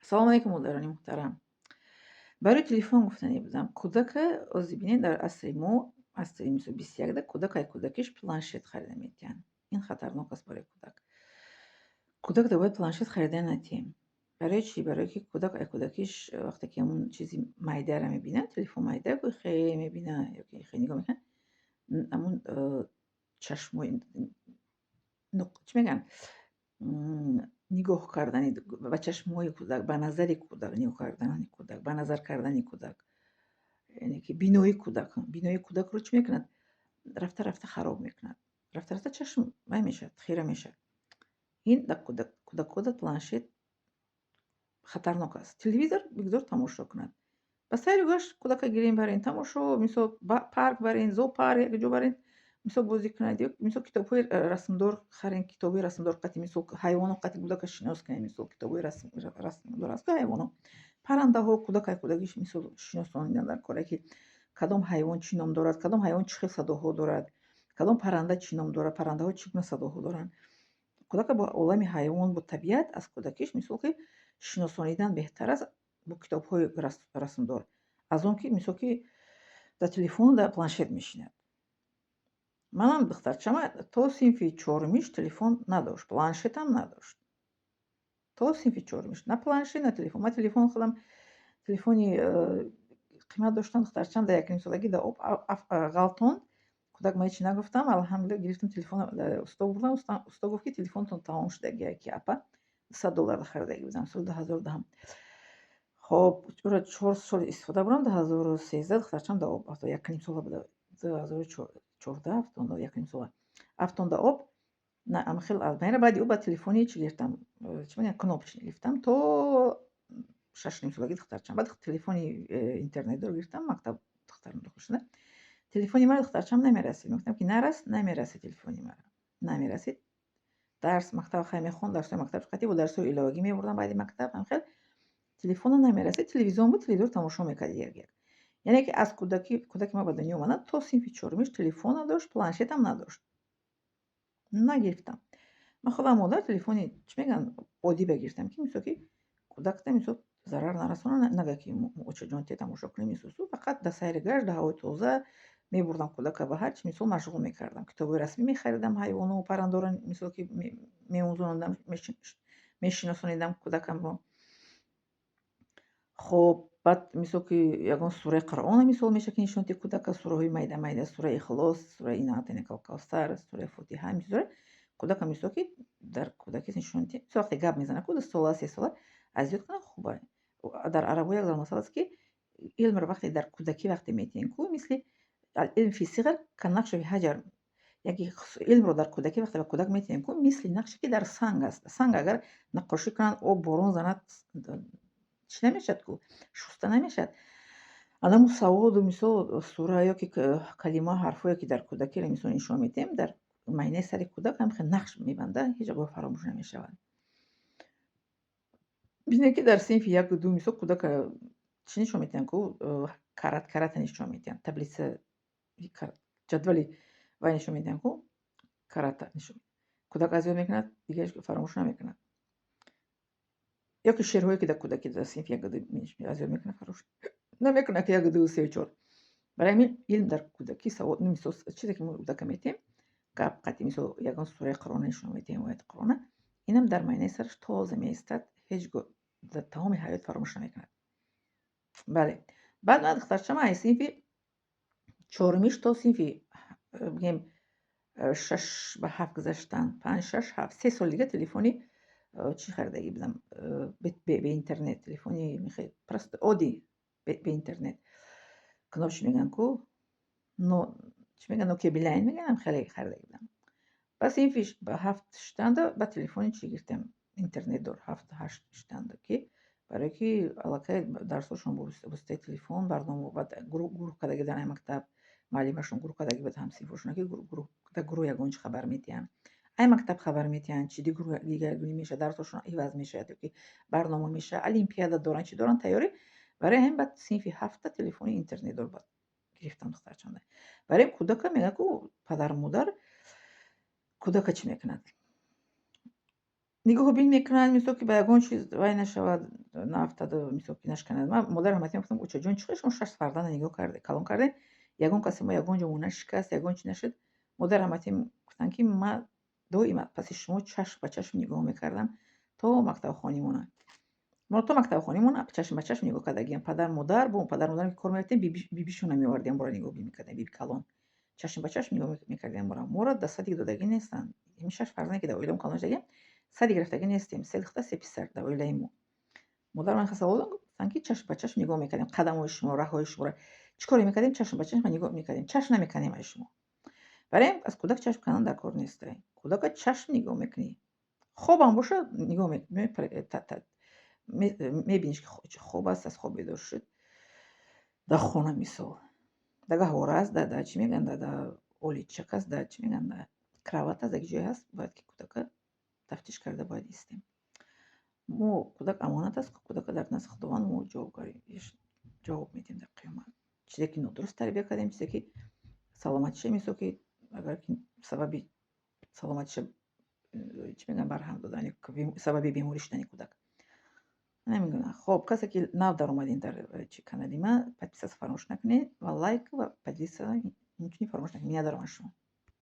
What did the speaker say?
Салому алейкум, модарони муҳтарам. Барои телефон гуфтанӣ будам. Кӯдака ҳозир бинед, дар асри мо, асри мисол 21-да, кӯдак ай кӯдакиш планшет харида метиҳанд. Ин хатарнок аст барои кӯдак. Кӯдак да бояд планшет харида натиҳем. Барои чӣ? Барое ки кӯдак ай кӯдакиш вақте ки ҳамун чизи майдаро мебинад, телефон майда хеле мебинад ёки хеле нигоҳ мекунад, ҳамун чашмои, чӣ мегӯянд, нигоҳ кардани ба чашмҳои кӯдак, ба назари кӯдак нигоҳ кардани кӯдак, ба назар кардани кӯдак, яъне ки бинои кӯдак, бинои кӯдакро чӣ мекунад? Рафта рафта хароб мекунад. Рафта рафта чашм вай мешавад, хира мешавад. Ин дар кӯдакҳода планшет хатарнок аст. Телевизор бигзор тамошо кунад. Ба сайру гашт кӯдака гирем, барен тамошо, мисол, парк барен, зоопарк, як ҷо барен, мисол, бозӣ кунад ё мисол, китобҳои расмдор харен, китобҳои расмдор қати, мисол, ҳайвоно қати кӯдака шинос кунед, мисол, китобҳои расмдор аст, ҳайвоно, паррандаҳо, кӯдак ай кӯдакиш, мисол, шиносонидан дар коре, ки кадом ҳайвон чӣ ном дорад, кадом ҳайвон чӣ хел садоҳо дорад, кадом парранда чӣ ном дорад, паррандаҳо чӣ гуна садоҳо доранд. Кӯдака бо олами ҳайвон, бо табиат аз кӯдакиш, мисол, ки шиносонидан беҳтар аст бо китобҳои расмдор, аз он ки, мисол, ки дар телефону дар планшет мешинад. Манам духтарчама то синфи чорумиш телефон надошт, планшетам надошт. То синфи чорумиш на планшет, на телефон. Ман телефон худам телефони қимат доштам, духтарчам дар 1,5 солагӣ дар об ғалтонд. Кӯдак, ман ҳечи нагуфтам, алҳамдулилла, гирифтам, телефона усто бурдам, усто гуфт, ки телефонтон тамом шудагия, ки апа, 100 доллар харидагӣ будам соли 2010. Хоб, ӯро 4 сол истифода бурдам. 2013 духтарчам дар об, 1,5 сола буда, 2014 афтонда, 1,5 сола афтонда об. Хел баъди ӯ ба телефони чӣ гирифтам, чӣ мегӯянд, кнопочный гирифтам то 6,5 солагӣ духтарчам. Баъд телефони интернетдор гирифтам, мактаб духтарам дохил шуда. Телефони мара духтарчам намерасид. Мегуфтам, ки нарас, намерасид, телефони мара намерасид. Дарс мактаб хай мехонд, дарсҳои мактаб қатъи бо дарсҳои иловагӣ мебурдам баъди мактаб, ҳамхел телефона намерасид. Телевизион буд, телевизор тамошо мекард як як. Яъне ки аз кӯдакӣ, кӯдаки ман ба дунё омада, то синфи чорумиш телефон надошт, планшетам надошт. Нагирифтам. Ман худам, модар, телефони, чӣ мегӯянд, оддӣ багирифтам, ки мисол, ки кӯдакта, мисол, зарар нарасонад, нагӯяд, ки очаҷон, те тамошо кунем исусу. Фақат дар сайри гашт, дар ҳавои тоза мебурдам кӯдака, ба ҳарчи, мисол, машғул мекардам. Китобҳои расмӣ мехаридам, ҳайвону паррандоро, мисол, ки меомӯзонидам, мешиносонидам кӯдакамро. Хоб, баъд, мисол, ки ягон сураи Қуръона, мисол, мешавад, ки нишон диҳӣ кӯдака, сураҳои майда майда, сураи Ихлос, сураи Инна аътайнакал кавсар, сураи Фотиҳа, ҳамин чизҳоро кӯдака, мисол, ки дар кӯдакӣ нишон диҳӣ. Мисол, вақте гап мезанад ку, 2 сола, 3 сола, аз ёд кунад, хуб. Дар арабҳо як масъала аст, ки илмро вақте дар кӯдакӣ вақте метиҳем ку, мисли العلم في الصغر كالنقش في الحجر, яке илмро дар кӯдакӣ вақте ба кӯдак метиҳем ку, мисли нақше, ки дар санг аст. Санг агар наққошӣ кунанд, об, борон занад, чӣ намешавад ку, шуста намешавад. Анамун саводу, мисол, сура ё ки калима, ҳарфҳое, ки дар кӯдакиро, мисол, нишон медиҳем, дар майнаи сари кӯдак ҳам хел нақш мебандад, ҳеҷ гоҳ фаромӯш намешавад. Бинед, ки дар синфи яку ду, мисол, кӯдака чӣ нишон медиҳанд ку? Карата нишон медиҳанд, таблица, ҷадвали вай нишон медиҳанд ку, карата нишон. Кӯдак аз ёд мекунад, дигар фаромӯш намекунад. Ё ки шеърҳое, ки дар кӯдакӣ, дар синфи яку ду аз ёд мекунад, фаромӯш намекунад, ки як, ду, се, чор. Барои ҳамин илм дар кӯдакӣ, савод, мисол, чизе ки мо кӯдака метиҳем, гап қатъи, мисол, ягон сураи Қуръона нишон медиҳем, ояти Қуръона, инам дар майнаи сараш тоза меистад, ҳеҷ гоҳ дар тамоми ҳаёт фаромӯш намекунад. Бале, баъд ман духтарчама аз синфи чорумиш то синфи, бигем, шаш ба ҳафт гузаштан, панҷ, шаш, ҳафт, 3 соли дига телефони чӣ харидагӣ будам, беинтернет, телефони просто оддӣ, беинтернет, кнопочный мегӯянд ку, но чӣ мегӯянд, Нокия Билайн мегӯянд, хеле харидагӣ будам. Ба синфи ба ҳафт шуданда ба телефони чӣ гирифтам, интернетдор, ҳафт, ҳашт шуданда, ки барое ки аллакай дарсҳошон бо воситаи телефон, барнома, баъд гурӯҳ кардагӣ дар ай мактаб, муаллимашон гурӯҳ кардагӣ буд ҳамсинфошона, ки дар гурӯҳ ягон чи хабар медиҳанд, ай мактаб хабар медиҳанд, чи дигаргунӣ мешавад, дарсҳошон иваз мешавад ёки барнома мешавад, олимпиада доранд, чӣ доранд, тайёрӣ. Барои ҳамин баъд синфи ҳафта телефони интернетдор баъд гирифтам духтарчамда. Барои кӯдака мегӯяд ку, падару модар кӯдака чӣ мекунад? Нигоҳубин мекунанд, мисол, ки ба ягон чиз вай нашавад. Наафтаду, мисол, ки нашканад. Ман модари раҳматӣ гуфтам: «Очаҷон, чӣ хел шумо шаш фарзанда нигоҳ карде, калон кардем, ягон касе мо ягон ҷо мо нашикаст, ягон чи нашуд?» Модари раҳматӣ гуфтанд, ки ман доима паси шумо чашм ба чашм нигоҳ мекардам то мактабхонимона. Мо то мактабхонимона чашм ба чашм нигоҳ кардагиам. Падар, модар, бо падар, модарам ки кор мерафтем, бибишона меовардем, бора нигоҳ мекардем. Биби калон чашм ба чашм нигоҳ мекардем. Бора моро да садик додагӣ нестанд. Ҳамин шаш фарзанде, ки дар оиламон калон шудагиам, садик рафтагӣ нестем. Се духтар, се писар дар оилаи мо. Модарам ман савол гуфтанд, ки чашм ба чашм нигоҳ мекардем қадамҳои шумо, раҳҳои шуморо, чӣ коре мекардем, чашм ба чашм нигоҳ мекардем, чашм намекардем аз шумо. Барои аз кӯдак чашм кандан дар кор нестай. Кӯдака чашм нигоҳ мекунӣ, хобам бошад, нигоҳ мебиниш, ки хоб аст, аз хоб бедор шуд. Дар хона, мисол, дар гаҳвора аст, да чӣ мегӯянд, да оличак аст, да чӣ мегӯянд, да кровать аст, як ҷое ҳаст, бояд ки кӯдака тафтиш карда бояд истем. Мо кӯдак амонат аст, кӯдака дар назди Худованд мо ҷавоб медиҳем дар қиёмат. Чизе ки нодуруст тарбия кардем, чизе ки саломатиша, мисол, ки агар ки сабаби саломатиша, чӣ мегӯянд, барҳам додани, сабаби беморӣ шудани кӯдак. Намедонам. Хоб, касе ки нав даромадин дар чи канали ман, подписаться фаромӯш накунед ва лайк ва поделиться инчунин фаромӯш накунед. Миннатдорам аз шумо.